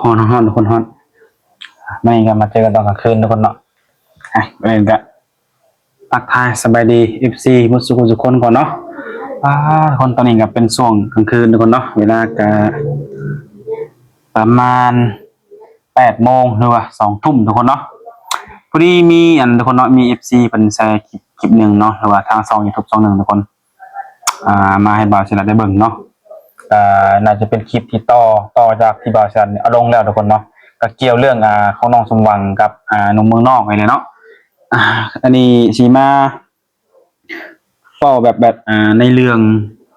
ຮ້ອນ ຮ້ອນ ທຸກຄົນ ຮ້ອນ. ມື້ນີ້ກໍມາເຈີກັນຕອນກາງຄືນ ທຸກຄົນເນາະ. ອ່ະ ກ່ອນອື່ນກໍທັກທາຍສະບາຍດີ ເອັຟຊີ ເບິດສູ່ຜູ້ສູ່ຄົນກ່ອນເນາະ. ອ່າ ທຸກຄົນ ຕອນນີ້ກໍເປັນຊ່ວງກາງຄືນ ທຸກຄົນເນາະ, ເວລາກໍປະມານແປດໂມງ ຫຼືວ່າສອງທຸ່ມ ທຸກຄົນເນາະ. ພໍດີມີອັນ ທຸກຄົນເນາະ, ມີ ເອັຟຊີ ເພິ່ນແຊຄລິບ ຄລິບໜຶ່ງເນາະ ຫຼືວ່າທາງຊ່ອງ YouTube ຊ່ອງໜຶ່ງ ທຸກຄົນ ອ່າ ມາໃຫ້ບ່າວສີລັດໄດ້ເບິ່ງເນາະ. ກໍໜ້າຈະເປັນຄລິບທີ່ຕໍ່ ຕໍ່ຈາກທີ່ບ່າວສີລັດເອົາລົງແລ້ວ ທຸກຄົນເນາະ, ກໍກ່ຽວເລື່ອງ ອ່າ ຂອງນ້ອງສົມຫວັງກັບ ອ່າ ໜຸ່ມເມືອງນອກນີ້ແຫຼະເນາະ. ອ່າ ອັນນີ້ຊິມາເວົ້າແບບ ແບບ ອ່າ ໃນເລື່ອງ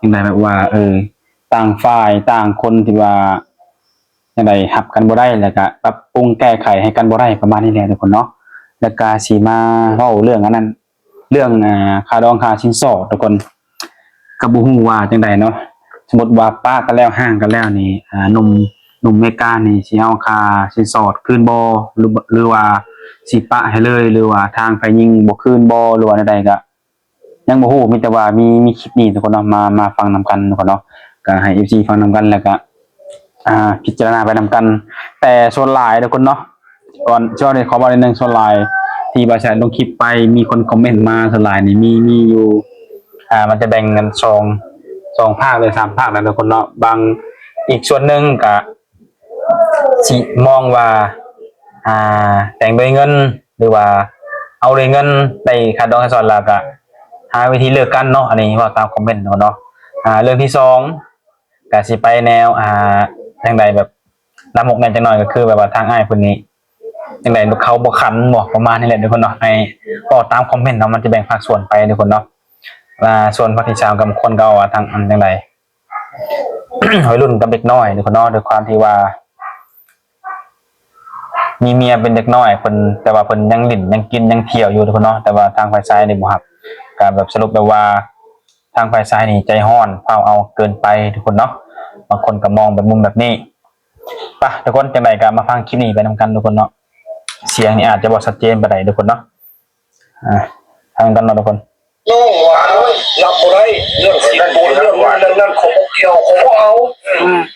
ຈັ່ງໃດ ແບບວ່າ ເອີ ຕ່າງຝ່າຍຕ່າງຄົນທີ່ວ່າຈັ່ງໃດ ຮັບກັນບໍ່ໄດ້ ແລ້ວກະປັບປຸງແກ້ໄຂໃຫ້ກັນບໍ່ໄດ້ ປະມານນີ້ແຫຼະ ທຸກຄົນເນາະ. ແລ້ວກະຊິມາເວົ້າເລື່ອງອັນນັ້ນ ເລື່ອງ ອ່າ ຄ່າດອງຄ່າສິນສອດ ທຸກຄົນ ກໍບໍ່ຮູ້ວ່າຈັ່ງໃດເນາະ. ສົມມຸດວ່າປະກັນແລ້ວ ຮ້າງກັນແລ້ວນີ້ ອ່າ ໜຸ່ມ ໜຸ່ມເມການີ້ຊິເອົາຄ່າສິນສອດຄືນບໍ່ ຫຼື ຫຼືວ່າຊິປະໃຫ້ເລີຍ ຫຼືວ່າທາງຝ່າຍຍິງບໍ່ຄືນບໍ່ ຫຼືວ່າແນວໃດ ກໍຍັງບໍ່ຮູ້. ມີແຕ່ວ່າມີ ມີຄລິບນີ້ ທຸກຄົນເນາະ ມາ ມາຟັງນຳກັນ ທຸກຄົນເນາະ, ກໍໃຫ້ ເອັຟຊີ ຟັງນຳກັນ ແລ້ວກໍ ອ່າ ພິຈາລະນາໄປນຳກັນ. ແຕ່ສ່ວນຫຼາຍ ທຸກຄົນເນາະ ກ່ອນຊິເວົ້ານີ້ ຂໍເວົ້ານິດໜຶ່ງ, ສ່ວນຫຼາຍທີ່ບ່າວສາຍລົງຄລິບໄປ ມີຄົນຄອມເມັນມາ ສ່ວນຫຼາຍນີ້ມີ ມີຢູ່ ອ່າ ມັນຈະແບ່ງກັນສອງ ສອງພາກ ຫຼື ສາມພາກນະ ທຸກຄົນເນາະ. ບາງ ອີກສ່ວນໜຶ່ງກະຊິມອງວ່າ ອ່າ ແຕ່ງດ້ວຍເງິນ ຫຼືວ່າເອົາດ້ວຍເງິນ ໄດ້ຄ່າດອງຄ່າສິນສອດ ແລ້ວກະຫາວິທີເລີກກັນເນາະ. ອັນນີ້ເວົ້າຕາມຄອມເມັນເນາະ. ອ່າ ເລື່ອງທີສອງ ກະຊິໄປແນວ ອ່າ ຈັ່ງໃດ ແບບລາມົກແດ່ຈັກໜ້ອຍ ກໍຄືແບບວ່າທາງອ້າຍເພິ່ນນີ້ ຈັ່ງໃດ ເຂົາບໍ່ຂັນບໍ່ ປະມານນີ້ແຫຼະ ທຸກຄົນເນາະ. ໃຫ້ເວົ້າຕາມຄອມເມັນເນາະ, ມັນຈະແບ່ງພາກສ່ວນໄປ ທຸກຄົນເນາະ. ອ່າ ສ່ວນພາກທີສາມ ກໍບາງຄົນກໍເວົ້າວ່າທາງອັນຈັ່ງໃດ ໄວລຸ້ນກັບເດັກນ້ອຍ ທຸກຄົນເນາະ. ດ້ວຍຄວາມທີ່ວ່າມີເມຍເປັນເດັກນ້ອຍ ເພິ່ນ ແຕ່ວ່າເພິ່ນຍັງຫຼິ້ນ ຍັງກິນ ຍັງທ່ຽວຢູ່ ທຸກຄົນເນາະ, ແຕ່ວ່າທາງຝ່າຍຊາຍນີ້ບໍ່ຮັບ. ກໍແບບສະຫຼຸບແບບວ່າ ທາງຝ່າຍຊາຍນີ້ໃຈຮ້ອນ ພ້າວເອົາເກີນໄປ ທຸກຄົນເນາະ. ບາງຄົນກໍມອງແບບມຸມແບບນີ້. ໄປ ທຸກຄົນ, ຈັ່ງໃດກໍມາຟັງຄລິບນີ້ໄປນຳກັນ ທຸກຄົນເນາະ. ສຽງນີ້ອາດຈະບໍ່ຊັດເຈນປານໃດ ທຸກຄົນເນາະ. ອ່າ ຟັງກັນເນາະ ທຸກຄົນ. ນ້ອງວ່າເອົາ ຮັບບໍ່ໄດ້ ເລື່ອງສິນບົນ ເລື່ອງນັ້ນເລື່ອງນັ້ນ ເຂົາບໍ່ກ່ຽວ ເຂົາບໍ່ເອົາ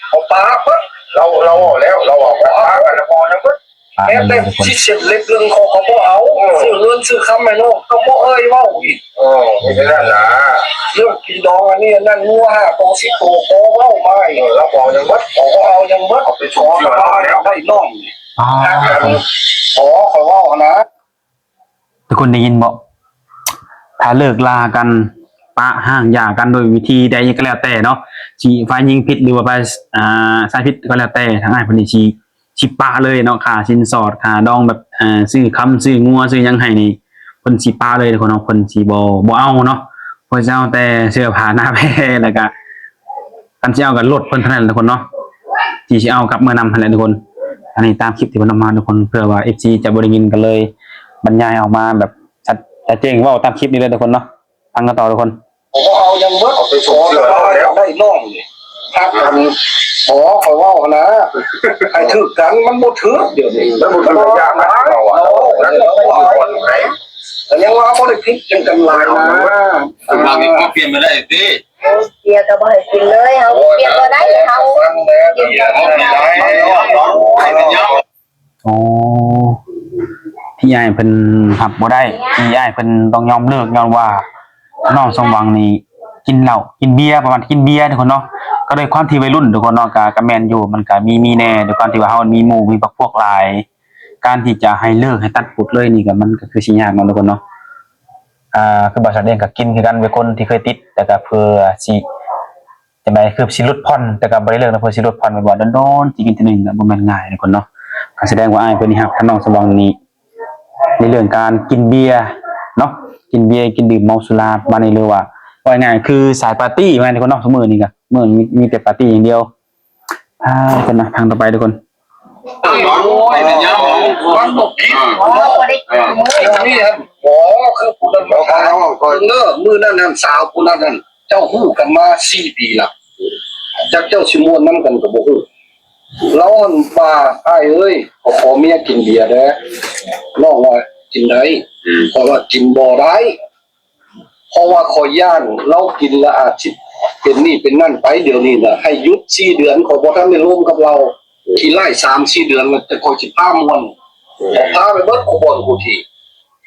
ເຂົາປະເບິດ. ລາວ ລາວເວົ້າແລ້ວ ລາວເວົ້າ ເຂົາປະເບິດ ລາວບໍ່ເອົາຫຍັງເບິດ. ແມ້ແຕ່ຊິເຊັນເລັບເລື່ອງ ເຂົາກໍບໍ່ເອົາ. ເອີ ຊື້ເງິນຊື້ຄຳໃຫ້ນ້ອງກໍບໍ່ເອີ່ຍເວົ້າອີກ. ເອີ ມີແຕ່ນັ້ນລະ ເລື່ອງກິນດອງອັນນີ້ອັນນັ້ນ ງົວຫ້າໂຕສິບໂຕ ບໍ່ເວົ້າມາອີກ. ເອີ ລາວບໍ່ເອົາຫຍັງເບິດ ເຂົາບໍ່ເອົາຫຍັງເບິດ. ເອົາໄປສົ່ງ ຂໍສະບາຍ ເອົາໄດ້ນ້ອງ ອ່າ ຂໍຂ້ອຍເວົ້າຫັ້ນນະ. ທຸກຄົນໄດ້ຍິນບໍ່? ຖ້າເລີກລາກັນ ປະຮ້າງຢາກັນໂດຍວິທີໃດກໍແລ້ວແຕ່ເນາະ, ຊິຝ່າຍຍິງຜິດ ຫຼືວ່າຝ່າຍ ອ່າ ຊາຍຜິດກໍແລ້ວແຕ່, ທາງອ້າຍເພິ່ນນີ້ຊິ ຊິປະເລີຍເນາະ. ຄ່າສິນສອດ ຄ່າດອງແບບ ເອີ ຊື້ຄຳ ຊື້ງົວ ຊື້ຫຍັງໃຫ້ນີ້ ເພິ່ນຊິປະເລີຍ ທຸກຄົນເນາະ. ເພິ່ນຊິບໍ່ ບໍ່ເອົາເນາະ, ເພິ່ນຊິເອົາແຕ່ເສື້ອຜ້າໜ້າແພ ແລ້ວກະ ຄັນຊິເອົາກໍລົດເພິ່ນເທົ່ານັ້ນ ທຸກຄົນເນາະ, ທີ່ຊິເອົາກັບເມືອນຳຫັ້ນແຫຼະ ທຸກຄົນ. ອັນນີ້ຕາມຄລິບທີ່ເພິ່ນເອົາມາ ທຸກຄົນ, ເພື່ອວ່າ ເອັຟຊີ ຈະບໍ່ໄດ້ຍິນ ກໍເລີຍບັນຍາຍອອກມາແບບຊັດ ຈະແຈ້ງ ເວົ້າຕາມຄລິບນີ້ເລີຍ ທຸກຄົນເນາະ. ຟັງກັນຕໍ່ ທຸກຄົນ. ບໍ່ເອົາຫຍັງເບິດ ຂໍສະບາຍ ໄດ້ນ້ອງນີ້ ຮັກກັນ. ບໍ່ ຂ້ອຍເວົ້າຫັ້ນນະ ໃຫ້ຖືກກັນ ມັນບໍ່ຖືກດຽວນີ້. ມັນບໍ່ຖືກ ກໍຢາກໃຫ້ເວົ້າ ກໍຍັງວ່າບໍ່ໄດ້ຜິດຫຍັງກັນຫຼາຍນະ. ບາງທີກໍປ່ຽນບໍ່ໄດ້ຕິ. ເສຍກໍບໍ່ໃຫ້ກິນເລີຍ ເຮົາປ່ຽນບໍ່ໄດ້ ເຮົາປ່ຽນບໍ່ໄດ້. ໂອ້ ທີ່ອ້າຍເພິ່ນຮັບບໍ່ໄດ້ ທີ່ອ້າຍເພິ່ນຕ້ອງຍອມເລີກ ຍ້ອນວ່ານ້ອງສົມຫວັງນີ້ກິນເຫຼົ້າ ກິນເບຍ ປະມານກິນເບຍ ທຸກຄົນເນາະ. ກໍດ້ວຍຄວາມທີ່ໄວລຸ້ນ ທຸກຄົນເນາະ, ກໍ ກໍແມ່ນຢູ່ ມັນກໍມີ ມີແດ່ ດ້ວຍຄວາມທີ່ວ່າເຮົາມີໝູ່ມີພັກພວກຫຼາຍ, ການທີ່ຈະໃຫ້ເລີກ ໃຫ້ຕັດບອດເລີຍນີ້ ກໍ ມັນກໍຄືຊິຍາກເນາະ ທຸກຄົນເນາະ. ອ່າ ຄືບ່າວສັນເອງກໍກິນຄືກັນ ເປັນຄົນທີ່ເຄີຍຕິດ, ແຕ່ກໍເພື່ອຊິ ຈັ່ງໃດ ຄືຊິຫຼຸດຜ່ອນ ແຕ່ກໍບໍ່ໄດ້ເລີກນະ, ເພື່ອຊິຫຼຸດຜ່ອນ ແບບວ່າດົນໆ ຊິກິນເທື່ອໜຶ່ງກໍບໍ່ແມ່ນງ່າຍ ທຸກຄົນເນາະ. ກໍສະແດງວ່າອ້າຍເພິ່ນນີ້ຮັກທາງນ້ອງສະຫວ່າງນີ້ ໃນເລື່ອງການກິນເບຍເນາະ, ກິນເບຍ ກິນດື່ມເມົາສຸລາປະມານນີ້ ຫຼືວ່າ ເວົ້າງ່າຍໆ ຄືສາຍປາຕີ້ ວ່າງ່າຍ ທຸກຄົນເນາະ. ຊຸມື້ນີ້ກໍ ມື້ນີ້ມີ ມີແຕ່ປາຕີ້ຢ່າງດຽວ. ອ່າ ທຸກຄົນນະ, ຟັງຕໍ່ໄປ ທຸກຄົນ. ໂອ້ຍ ມັນບໍ່ຜິດ ບໍ່ໄດ້ກິນມື້ນີ້ຫັ້ນ ບໍ່ ຄືຜູ້ນັ້ນມາຖາມເບິ່ງເດີ ມື້ນັ້ນຫັ້ນ ສາວຜູ້ນັ້ນຫັ້ນ ເຈົ້າຮູ້ກັນມາສີ່ປີລະ ຈັກເຈົ້າຊິມ່ວນນຳກັນກໍບໍ່ຮູ້. ລາວຫັ້ນວ່າ ອ້າຍເອີຍ ຂໍເມຍກິນເບຍແດ່. ນ້ອງວ່າ ກິນໄດ້. ຂ້ອຍວ່າ ກິນບໍ່ໄດ້ ເພາະວ່າຂ້ອຍຢ້ານລາວກິນແລ້ວອາດຊິເປັນນີ້ເປັນນັ້ນໄປ. ດຽວນີ້ນະ ໃຫ້ຢຸດສີ່ເດືອນ ຂ້ອຍບໍ່ທັນໄດ້ລົມກັບລາວ. ທີ່ໄລ່ສາມສີ່ເດືອນ ແລ້ວແຕ່ຂ້ອຍຊິພາມ່ວນ ເອີ ພາໄປເບິດຄູ່ບ່ອນຄູ່ທີ່.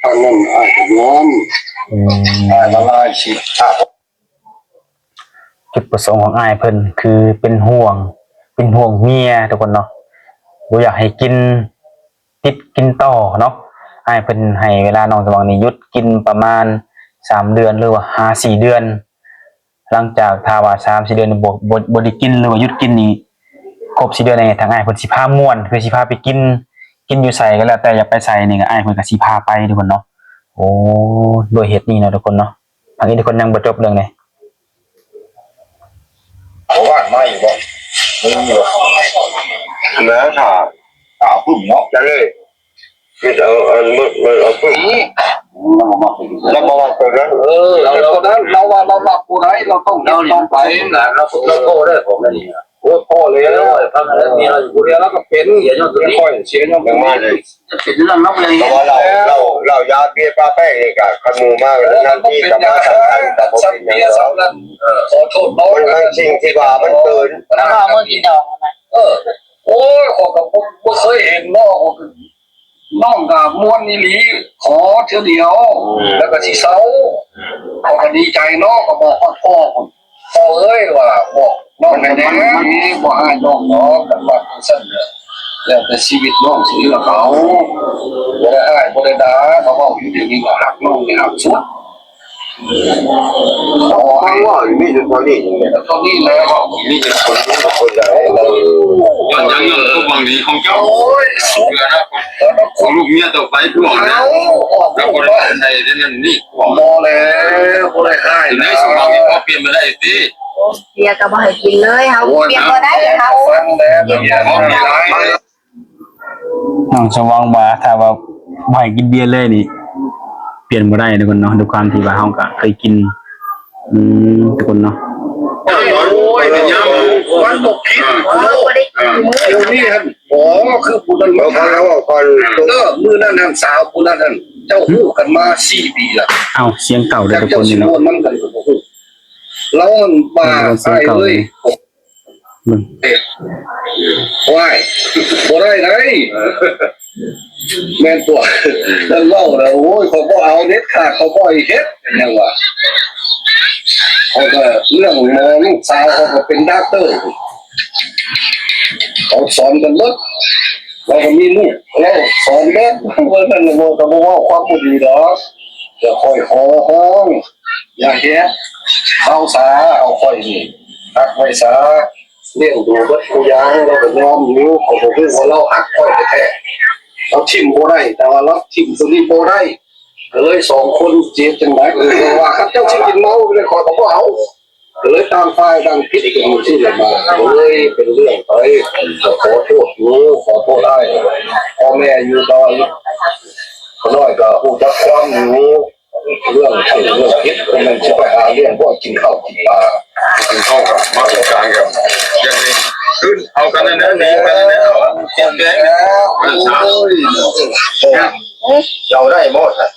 ທາງນັ້ນອ້າຍກໍຍອມ ອືມ ອ້າຍລະລາຍສິດ ຈຸດປະສົງຂອງອ້າຍເພິ່ນຄືເປັນຫ່ວງ ເປັນຫ່ວງເມຍທຸກຄົນເນາະ ບໍ່ຢາກໃຫ້ກິນ ຕິດກິນຕໍ່ເນາະ. ອ້າຍເພິ່ນໃຫ້ເວລານ້ອງສະຫວ່າງນີ້ຢຸດກິນປະມານສາມເດືອນ ຫຼືວ່າຫາສີ່ເດືອນ. ຫຼັງຈາກຖ້າວ່າສາມສີ່ເດືອນບໍ່ ບໍ່ ບໍ່ໄດ້ກິນ ຫຼືວ່າຢຸດກິນນີ້ຄົບສີ່ເດືອນນີ້ ທາງອ້າຍເພິ່ນຊິພາມ່ວນ ຄືຊິພາໄປກິນ ກິນຢູ່ໃສກໍແລ້ວແຕ່ ຢາກໄປໃສນີ້ ກໍອ້າຍເພິ່ນກໍຊິພາໄປທຸກຄົນເນາະ. ໂອ້ ດ້ວຍເຫດນີ້ເນາະທຸກຄົນເນາະ. ທາງອີກຄົນຍັງບໍ່ຈົບເລື່ອງໃດ. ເອົາບ້ານມາຢູ່ບໍ່? ມີຢູ່. ແລ້ວຖ້າ ຖ້າປຶ້ມເນາະ ຈັ່ງເລີຍ ຄືເອົາອັນ ມັນ ມັນເອົາປຶ້ມນີ້ ລາວບໍ່ມັກ ລາວບໍ່ມັກແບບນັ້ນ. ເອີ ລາວ ລາວ ລາວວ່າລາວມັກຜູ້ໃດ ລາວຕ້ອງເຮັດຕ້ອງໄປ. ລາວ ລາວໂທເດີ ຂອງນັ້ນນີ້ ໂອ້ຍ ພໍແລ້ວ ຟັງແລ້ວ ເມຍລາວຢູ່ຜູ້ດຽວ ລາວກໍເປັນ ເສຍຍ້ອນຕົວນີ້ ຄ່ອຍເສຍຍ້ອນຕົວນີ້ເລີຍ. ເປັນເລື່ອງນຳເລີຍ ແຕ່ວ່າເຫຼົ້າ ເຫຼົ້າ ເຫຼົ້າຢາເບຍປາແປ້ງນີ້ກໍຄັນໝູ່ມາກໍຍັງດີ ກໍມາທາງກັນກໍບໍ່ເປັນຫຍັງດອກ. ເອີ ຂໍໂທດເນາະ ມັນ ມັນສິ່ງທີ່ວ່າມັນເກີນ ແລ້ວກໍເອົາມາກິນດອງນະ. ເອີ ໂອ້ຍ ຂ້ອຍກໍບໍ່ ບໍ່ເຄີຍເຫັນເນາະ ນ້ອງກໍມ່ວນອີ່ຫຼີ ຂໍເທື່ອດຽວ ແລ້ວກໍຊິເຊົາ. ຂ້ອຍກໍດີໃຈເນາະ ກໍບອກຮອດພໍ່ພຸ້ນ ພໍ່ເອີຍ ວ່າບອກນ້ອງແດ່ ບໍ່ຮ້າຍນ້ອງດອກ ກັນວ່າຈັ່ງຊັ້ນເດີ. ແລ້ວແຕ່ຊີວິດນ້ອງຊິເລືອກເອົາ ບໍ່ໄດ້ຮ້າຍບໍ່ໄດ້ດ່າ ເຂົາເວົ້າຢູ່ດຽວນີ້ວ່າຮັກນ້ອງນີ້ຮັກສຸດ. ຂໍໃຫ້ເວົ້າຢູ່ມີແຕ່ເທົ່ານີ້ ເທົ່ານີ້ແຫຼະ ມີແຕ່ຄົນ ຄົນໃດ ຍ້ອນຫຍັງ ຍ້ອນຄວາມຫວັງດີຂອງເຈົ້າ. ໂອ້ຍ ສຸດ ລູກເມຍຕໍ່ໄປຄືອອກແນວ ແລ້ວບໍ່ໄດ້ອັນໃດນັ້ນນີ້ ບໍ່ແລ້ວ ບໍ່ໄດ້ຮ້າຍ ໃນສະຫວ່າງນີ້ພໍປ່ຽນມາໄດ້ຕິ. ເບຍກໍບໍ່ໃຫ້ກິນເລີຍ ເຮົາປ່ຽນບໍ່ໄດ້ ເຮົາ ນ້ອງສະຫວ່າງວ່າ ຖ້າວ່າບໍ່ໃຫ້ກິນເບຍເລີຍນີ້ ປ່ຽນບໍ່ໄດ້ທຸກຄົນເນາະ ດ້ວຍຄວາມທີ່ວ່າເຮົາກໍເຄີຍກິນ. ອືມ ທຸກຄົນເນາະ ໂອ້ຍ ມັນບໍ່ຜິດ ບໍ່ໄດ້ກິນມື້ດຽວນີ້ຫັ້ນ. ອໍ ຄືຜູ້ນັ້ນມາຖາມ ເອີ ມື້ນັ້ນຫັ້ນ ສາວຜູ້ນັ້ນຫັ້ນ ເຈົ້າຮູ້ກັນມາສີ່ປີລະ. ເອົ້າ ສຽງເກົ່າເດີທຸກຄົນນີ້ເນາະ ລາວຫັ້ນວ່າ ເອີ ອ້າຍເອີຍ ເບິ່ງ ເອີ ວ້າຍ ບໍ່ໄດ້ໃດ໋ ແມ່ນຕົວະ ນັ້ນເວົ້າແລ້ວ ໂອ້ຍ ຂ້ອຍບໍ່ເອົາເດັດຂາດ ຂ້ອຍບໍ່ໃຫ້ເຮັດ ຫຍັງວະ ຂ້ອຍກໍເລື່ອງໝໍ ລູກສາວຂ້ອຍກໍເປັນດັອກເຕີ ເຂົາສອນກັນເບິດ ລາວກໍມີລູກ ລາວສອນເບິດ ເບິ່ງນັ້ນ ກໍບໍ່ເວົ້າຄວາມບໍ່ດີດອກ ແຕ່ຂ້ອຍຂໍຮ້ອງ ຢ່າເຮັດ ເຊົາສາ ເອົາຂ້ອຍນີ້ຮັກໄວ້ສາ ລ້ຽງດູເບິດທຸກຢ່າງ ລາວກໍຍອມຢູ່ ຂ້ອຍກໍຮູ້ວ່າລາວຮັກຂ້ອຍແທ້ໆ ລາວຖິ້ມບໍ່ໄດ້ ແຕ່ວ່າລາວຖິ້ມຕົວນີ້ບໍ່ໄດ້ ກໍເລີຍສອງຄົນຊິເຮັດຈັ່ງໃດ ເພາະວ່າຄັນເຈົ້າຊິກິນເມົາ ຂ້ອຍກໍບໍ່ເອົາ ກໍເລີຍຕ່າງຝ່າຍຕ່າງຜິດກັນຈັ່ງຊີ້ແຫຼະ ມາກໍເລີຍເປັນເລື່ອງໄປ ກໍຂໍໂທດຢູ່ ຂໍໂທດອ້າຍ ພໍ່ແມ່ຢູ່ ແຕ່ວ່າຂ້ານ້ອຍກໍຮູ້ຈັກຄວາມຢູ່ ເລື່ອງຖືກເລື່ອງຜິດ ກໍແມ່ນຊິໄປຫາລ້ຽງພວກກິນເຂົ້າກິນປາ ກິນເຂົ້າກັບມາສົງການກັນ ຢ່າງນີ້ຄືເອົາກັນແນວນີ້ ໄປແນວນີ້ ໂອ້ຍ ເຈົ້າໄດ້ບໍ່ຊັ້ນ?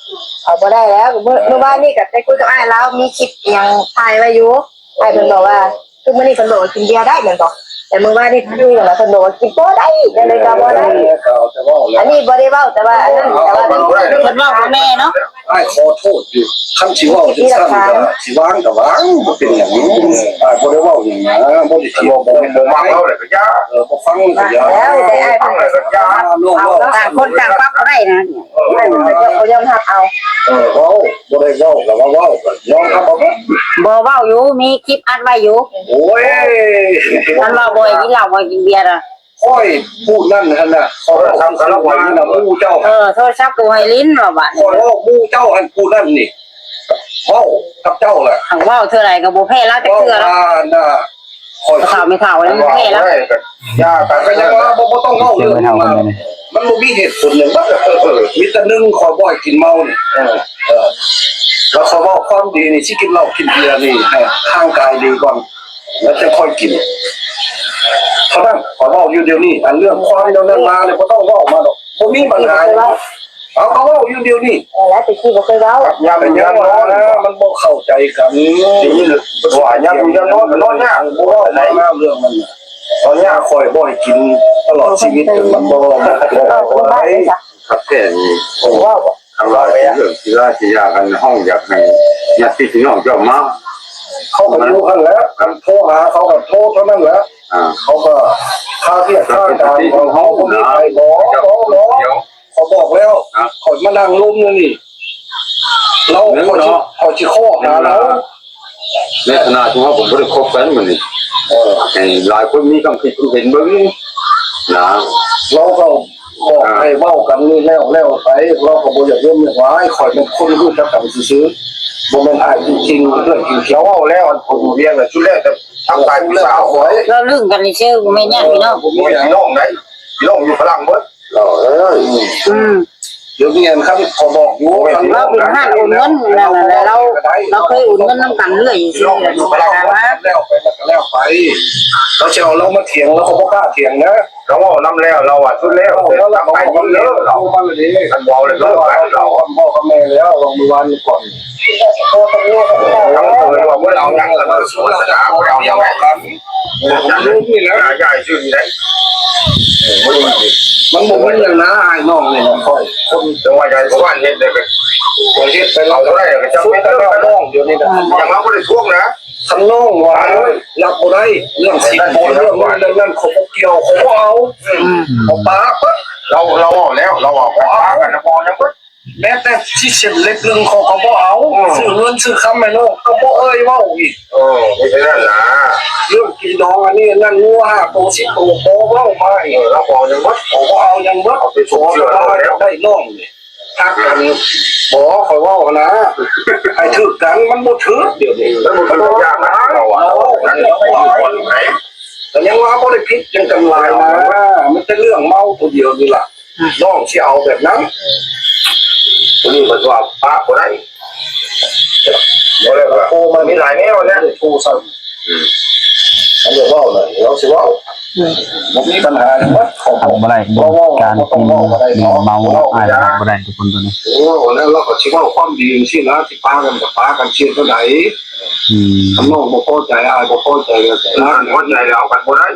ເອົາບໍ່ໄດ້ແລ້ວ ມື້ ມື້ວານນີ້ກໍໄປຄຸຍກັບອ້າຍລາວ ມີຄລິບອີ່ຫຍັງຖ່າຍໄວ້ຢູ່ ອ້າຍເພິ່ນບອກວ່າ ຄືມື້ນີ້ເພິ່ນບອກວ່າກິນເບຍໄດ້ແມ່ນບໍ່? ແຕ່ມື້ວານນີ້ເພິ່ນຢູ່ຫຍັງລະ ເພິ່ນບອກວ່າກິນບໍ່ໄດ້ ຈັ່ງໃດກໍບໍ່ໄດ້ ເອີ ກໍເອົາແຕ່ເວົ້າແຫຼະ ອັນນີ້ບໍ່ໄດ້ເວົ້າ ແຕ່ວ່າອັນນັ້ນ ເອົາ ແຕ່ວ່າເພິ່ນ ເພິ່ນ ເພິ່ນເວົ້າກັບແມ່ເນາະ ອ້າຍຂໍໂທດຢູ່ ຄັນຊິເວົ້າຈັ່ງຊັ້ນກໍຊິວາງກໍວາງ ບໍ່ເປັນຫຍັງ ອ້າຍບໍ່ໄດ້ເວົ້າຫຍັງນະ ບໍ່ໄດ້ ບໍ່ ບໍ່ ບໍ່ມັກເຮົາແຫຼະກໍຢ່າ ເອີ ບໍ່ຟັງກໍຢ່າ ແລ້ວແຕ່ອ້າຍເພິ່ນກໍ ຟັງແລ້ວກໍຢ່າ ເອົາ ຕ່າງຄົນຕ່າງປັບກໍໄດ້ນະ ເອີ ເພິ່ນກໍບໍ່ຍອມຮັບເອົາ ເອີ ເວົ້າ ບໍ່ໄດ້ເວົ້າກໍວ່າເວົ້າ ກໍຍອມຮັບເອົາເບິດ ບໍ່ເວົ້າຢູ່ ມີຄລິບອັດໄວ້ຢູ່ ໂອ້ຍ ມັນວ່າບໍ່ໃຫ້ກິນເຫຼົ້າ ບໍ່ໃຫ້ກິນເບຍນະ ຂ້ອຍຜູ້ນັ້ນຫັ້ນນະ ເອີ ໂທລະສັບກໍລະຫວານນະ ໝູ່ເຈົ້າ ເອີ ໂທລະສັບກໍໃຫ້ຫຼິ້ນວ່າບາດ ຂ້ອຍເວົ້າໝູ່ເຈົ້າຫັ້ນ ຜູ້ນັ້ນນີ້ ເວົ້າກັບເຈົ້າລະ ຫາກເວົ້າເທື່ອໃດກໍບໍ່ແພ້ລາວຈັກເທື່ອລະ ເວົ້າວ່ານະ ຂ້ອຍ ເຖົ້າແມ່ເຖົ້າຍັງບໍ່ແພ້ລະ ຢ່າ ກໍຍັງວ່າບໍ່ ບໍ່ຕ້ອງເວົ້າເລື່ອງ ມັນບໍ່ມີເຫດຜົນຫຍັງ ມີແຕ່ໜຶ່ງ ຂ້ອຍບໍ່ໃຫ້ກິນເມົານີ້ ເອີ ເອີ ແລ້ວຂ້ອຍເວົ້າຄວາມດີນີ້ ຊິກິນເຫຼົ້າກິນເບຍນີ້ ໃຫ້ຮ່າງກາຍດີກ່ອນ ແລ້ວຈັ່ງຄ່ອຍກິນ ເທົ່ານັ້ນ ຂ້ອຍເວົ້າຢູ່ດຽວນີ້ ອັນເລື່ອງຄວາມແນວນັ້ນມານີ້ ບໍ່ຕ້ອງເວົ້າມາດອກ ບໍ່ມີບັນຫາຫຍັງ ເອົາ ເຮົາເວົ້າຢູ່ດຽວນີ້ ເອີ ແລ້ວແຕ່ກີ້ບໍ່ເຄີຍເວົ້າ ຢ່າໄປຢ້ານນອນ ມັນບໍ່ເຂົ້າໃຈກັນ ວ່າຢ້ານນອນ ນອນຍາກ ບໍ່ເວົ້າມາເລື່ອງນັ້ນນະ ຕອນນີ້ຂ້ອຍບໍ່ໃຫ້ກິນຕະຫຼອດຊີວິດ ມັນບໍ່ ມັນບໍ່ໄດ້. ຄັບແທ້ນີ້ ເວົ້າບໍ່ ຄັນວ່າເລື່ອງທີ່ລາຊິຢາກັນ ເຮົາຢາກໃຫ້ຍາດຕິພີ່ນ້ອງເຈົ້າມາ ເຂົາກໍຢູ່ຫັ້ນແຫຼະ ຄັນໂທຫາເຂົາກໍໂທເທົ່ານັ້ນແຫຼະ. ອ່າ ເຂົາກໍຄາວຽກຄາວການຂອງເຂົາ ບໍ່ມີໃຜບອກ ເຈົ້າ ບໍ່ ບໍ່ ເຂົາບອກແລ້ວ ຂ້ອຍມານັ່ງລົມຢູ່ນີ້ ລາວ ຂ້ອຍຊິ ຂ້ອຍຊິຂໍຫາລາວ. ໃນຖານະທີ່ເຮົາກໍບໍ່ໄດ້ຄົບກັນມື້ນີ້ ເອີ ໃຫ້ຫຼາຍຄົນມີຄວາມຄິດຄວາມເຫັນເບິ່ງນະ ລາວກໍບອກໃຫ້ເວົ້າກັນນີ້ແລ້ວ ແລ້ວໄປ ລາວກໍບໍ່ຢາກລົມຢາກລາຍ. ຂ້ອຍແມ່ນຄົນຮູ້ຈັກກັນຊື່ໆ ບໍ່ແມ່ນອ້າຍຈິງໆ ເພື່ອນຈິງ. ລາວເວົ້າແລ້ວ ອັນຜູ້ຢູ່ວຽງນະ ສຸດແລ້ວແຕ່ທາງຝ່າຍຜູ້ສາວຂ້ອຍ ລາວລຶ້ງກັນຊື່ໆ ບໍ່ແມ່ນຍາດພີ່ນ້ອງ ບໍ່ແມ່ນຍາດພີ່ນ້ອງໃດ ພີ່ນ້ອງຢູ່ຝຣັ່ງເບິດ. ເອີ ອືມ ດຽວນີ້ອັນຄັນຂໍບອກຢູ່ ລາວເປັນຮ້ານໂອນເງິນນັ້ນແຫຼະ ລາວ ລາວເຄີຍໂອນເງິນນຳກັນເລື້ອຍຊື່ໆ ແລ້ວໄປ ແລ້ວໄປ ລາວຊິເອົາລາວມາຖຽງ ລາວກໍບໍ່ກ້າຖຽງນະ. ລາວເວົ້ານຳແລ້ວ ລາວວ່າສຸດແລ້ວ ລາວໄປໝົດເລີຍ ລາວ ຄັນບໍ່ເອົາແລ້ວ ລາວເວົ້າກັບພໍ່ກັບແມ່ແລ້ວ ເມື່ອວານກ່ອນ ທັງເອີວ່າບໍ່ໄດ້ເອົາຫຍັງ ລະເບີດສວນສະໜາ ບໍ່ໄດ້ເອົາຫຍັງໃດ ນີ້ແຫຼະ ຢາຍຊື່ນີ້ໄດ໋. ມັນບໍ່ມີຫຍັງນະ ອ້າຍນ້ອງນີ້ນະ ຂ້ອຍຄົນ ແຕ່ວ່າຢາຍສວນເຮັດໄດ້ ຂ້ອຍເຮັດໄປ ເອົາບໍ່ໄດ້ກໍຈຳເປັນຕ້ອງ ດຽວນີ້ນະ ຍັງວ່າບໍ່ໄດ້ທວງນະ ຄັນນ້ອງວ່າຮັບບໍ່ໄດ້ ເລື່ອງສິນບົນ ເລື່ອງນັ້ນ ເລື່ອງນັ້ນ ຂ້ອຍບໍ່ກ່ຽວ ຂ້ອຍບໍ່ເອົາ ອືມ ເອົາປາເບິດ ລາວ ລາວເວົ້າແລ້ວ ລາວເວົ້າປາກັນ ລາວບໍ່ຫຍັງເບິດ. ແມ້ແຕ່ຊິເຊັນເລັບລຶ້ງເຂົາກໍບໍ່ເອົາ ເອີ ຊື້ເງິນຊື້ຄຳໃຫ້ນ້ອງກໍບໍ່ເອີ່ຍເວົ້າອີກ. ເອີ ມີແຕ່ນັ້ນນະ ເລື່ອງກິນດອງອັນນີ້ອັນນັ້ນ ງົວຫ້າໂຕສິບໂຕ ບໍ່ເວົ້າມາອີກ. ເອີ ລາວບໍ່ເອົາຫຍັງເບິດ ເຂົາບໍ່ເອົາຫຍັງເບິດ ເອົາໄປສົ່ງເຊື້ອລາວແລ້ວ ໄດ້ນ້ອງນີ້ ຮັກກັນ ບໍ່ ຂ້ອຍເວົ້າຫັ້ນນະ ໃຫ້ຖືກກັນ ມັນບໍ່ຖືກດຽວນີ້ ມັນບໍ່ຖືກຢ່າງນະ ລາວວ່າ ລາວເວົ້າກັນ ກໍຍັງວ່າບໍ່ໄດ້ຜິດຫຍັງກັນຫຼາຍນະ ມີແຕ່ເລື່ອງເມົາຜູ້ດຽວນີ້ລະ. ນ້ອງຊິເອົາແບບນັ້ນ ໂຕນີ້ເພິ່ນວ່າປະບໍ່ໄດ້ ບໍ່ໄດ້ວ່າ ໂທມາ ມີຫຼາຍແນວແຫຼະ ໂທໃສ່ ອືມ ອັນດຽວເວົ້ານະ ລາວຊິເວົ້າ ອືມ ບໍ່ມີບັນຫາຫຍັງເບິດ ເຂົາບອກ ຮັບບໍ່ໄດ້ ເວົ້າ ການກິນເຫຼົ້າ ອ້າຍຮັບບໍ່ໄດ້ທຸກຄົນຕົວນີ້ ໂອ້ ແລ້ວລາວກໍຊິເວົ້າຄວາມດີຈັ່ງຊີ້ນະ ຊິປາກັນກໍປາກັນ ຊິເຮັດແນວໃດ ອືມ ຄັນນ້ອງບໍ່ພໍໃຈ ອ້າຍບໍ່ພໍໃຈ ກໍ ອ້າຍບໍ່ພໍໃຈ ເອົາກັນບໍ່ໄດ້.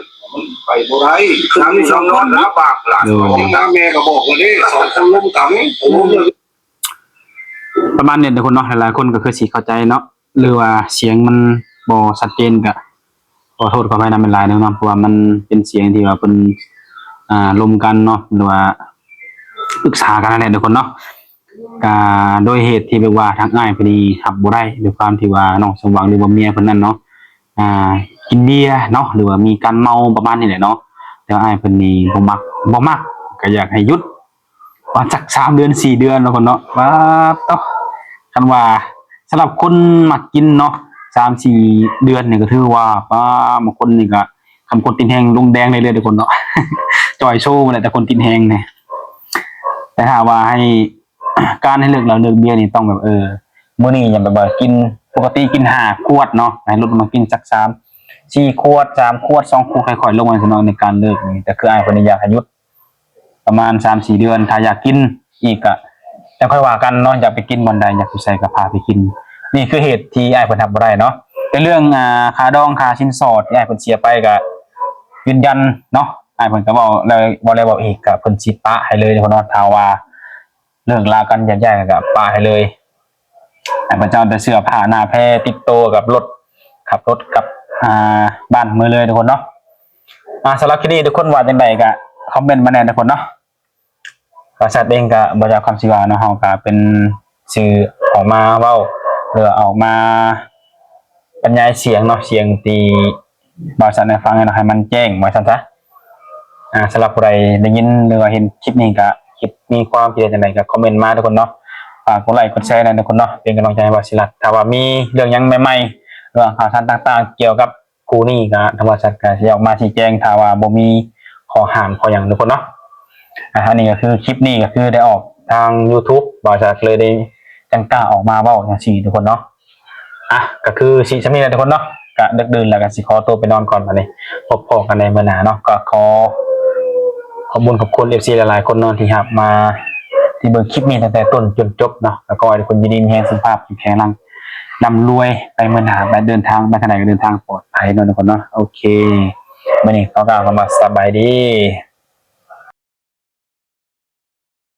ໄປບໍ່ໄດ້ ຄືນນີ້ສອງຄົນລຳບາກຫຼາຍ ໂດຍ ພໍ່ແມ່ກໍບອກແລ້ວເດ້ ສອງຄົນລົມກັນ ໂອ້ ປະມານນີ້ທຸກຄົນເນາະ ຫຼາຍໆຄົນກໍຄືຊິເຂົ້າໃຈເນາະ ຫຼືວ່າສຽງມັນບໍ່ຊັດເຈນ ກໍຂໍໂທດຂໍອະໄພນຳຫຼາຍໆເນາະ ເພາະວ່າມັນເປັນສຽງທີ່ວ່າເພິ່ນ ອ່າ ລົມກັນເນາະ ຫຼືວ່າປຶກສາກັນນັ້ນແຫຼະທຸກຄົນເນາະ. ກະໂດຍເຫດທີ່ແບບວ່າທາງອ້າຍເພິ່ນນີ້ຮັບບໍ່ໄດ້ ດ້ວຍຄວາມທີ່ວ່ານ້ອງສົມຫວັງ ຫຼືວ່າເມຍເພິ່ນນັ້ນເນາະ ອ່າ ກິນເບຍເນາະ ຫຼືວ່າມີການເມົາປະມານນີ້ແຫຼະເນາະ ແຕ່ວ່າອ້າຍເພິ່ນນີ້ບໍ່ມັກ ບໍ່ມັກ ກະຢາກໃຫ້ຢຸດ ວ່າຈັກສາມເດືອນສີ່ເດືອນເນາະ ເພິ່ນເນາະ ປາດໂທ້ ຄັນວ່າສຳລັບຄົນມັກກິນເນາະ ສາມສີ່ເດືອນນີ້ກໍຖືວ່າ ປາ ບາງຄົນນີ້ກໍ ຄັນຄົນຕິດແຮງລົງແດງເລື້ອຍໆ ທຸກຄົນເນາະ ຈ່ອຍໂຊໝົດແຫຼະ ແຕ່ຄົນຕິດແຮງນີ້ ແຕ່ຖ້າວ່າໃຫ້ ການໃຫ້ເລີກເຫຼົ້າເລີກເບຍນີ້ຕ້ອງແບບ ເອີ ມື້ນີ້ຢ່າແບບວ່າກິນ ປົກກະຕິກິນຫ້າຂວດເນາະ ໃຫ້ຫຼຸດມາກິນຈັກສາມສີ່ຂວດ ສາມຂວດ ສອງຂວດ ຄ່ອຍໆລົງ ວ່າຊັ້ນເນາະ ໃນການເລີກນີ້ ແຕ່ຄືອ້າຍເພິ່ນນີ້ຢາກໃຫ້ຢຸດປະມານສາມສີ່ເດືອນ ຖ້າຢາກກິນອີກກະ ຈັ່ງຄ່ອຍວ່າກັນເນາະ ຢາກໄປກິນບ່ອນໃດ ຢາກຢູ່ໃສກະພາໄປກິນ ນີ້ຄືເຫດທີ່ອ້າຍເພິ່ນຮັບບໍ່ໄດ້ເນາະ ແຕ່ເລື່ອງ ອ່າ ຄ່າດອງຄ່າສິນສອດທີ່ອ້າຍເພິ່ນເສຍໄປກະຢືນຢັນເນາະ ອ້າຍເພິ່ນກະເວົ້າແລ້ວ ເວົ້າແລ້ວເວົ້າອີກ ກະເພິ່ນຊິປະໃຫ້ເລີຍເນາະ ຖ້າວ່າ ເລີກລາກັນແຍກຍ້າຍກັນກະປະໃຫ້ເລີຍ ໃຫ້ເພິ່ນເຈົ້າແຕ່ເສື້ອຜ້າໜ້າແພຕິດໂຕກັບລົດ ຂັບລົດກັບ ອ່າ ບ້ານເມືອເລີຍທຸກຄົນເນາະ ອ່າ ສຳລັບຄລິບນີ້ທຸກຄົນວ່າຈັ່ງໃດກະຄອມເມັນມາແດ່ທຸກຄົນເນາະ ບ່າວສັດເອງກະບໍ່ຢາກຄຳຊິວ່າເນາະ ເຮົາກະເປັນສື່ອອກມາເວົ້າ ຫຼືວ່າອອກມາ ບັນຍາຍສຽງເນາະ ສຽງທີ່ບ່າວສັດໄດ້ຟັງໃຫ້ມັນແຈ້ງວ່າຊັ້ນຊະ ອ່າ ສຳລັບຜູ້ໃດໄດ້ຍິນ ຫຼືວ່າເຫັນຄລິບນີ້ກະ ຄິດມີຄວາມຄິດເຫັນຈັ່ງໃດກະຄອມເມັນມາທຸກຄົນເນາະ ຝາກກົດໄລກົດແຊແດ່ທຸກຄົນເນາະ ເປັນກຳລັງໃຈໃຫ້ບ່າວສິລັດ ຖ້າວ່າມີເລື່ອງຫຍັງໃໝ່ໆ ເລື່ອງຂ່າວສານຕ່າງໆ ກ່ຽວກັບຄູ່ນີ້ກະ ທາງບ່າວສັດກະຊິອອກມາຊີ້ແຈງ ຖ້າວ່າບໍ່ມີຂໍ້ຫ້າມຂໍ້ຫຍັງທຸກຄົນເນາະ ອ່າ ອັນນີ້ກະຄືຄລິບນີ້ກະຄືໄດ້ອອກທາງຢູທູບ ບ່າວສັດເລີຍໄດ້ຈັ່ງກ້າອອກມາເວົ້າຈັ່ງຊີ້ທຸກຄົນເນາະ ອ່ະ ກະຄືຊິສ່ຳນີ້ແຫຼະທຸກຄົນເນາະ ກະດຶກດື່ນແລ້ວ ກະຊິຂໍຕົວໄປນອນກ່ອນບາດນີ້ ພົບພໍ້ກັນໃນມື້ໜ້າເນາະ ກະຂໍຂອບບຸນຂອບຄຸນເອັຟຊີຫຼາຍໆຄົນເນາະ ທີ່ຮັບມາ ທີ່ເບິ່ງຄລິບນີ້ຕັ້ງແຕ່ຕົ້ນຈົນຈົບເນາະ ກະຂໍໃຫ້ທຸກຄົນຢູ່ດີມີແຮງ ສຸຂະພາບແຂງແຮງ ລ່ຳລວຍໄປມື້ໜ້າ ໄປເດີນທາງໄປທາງໃດກະເດີນທາງປອດໄພເນາະທຸກຄົນເນາະ ໂອເຄ ມື້ນີ້ຂໍກ່າວຄຳວ່າສະບາຍດີ.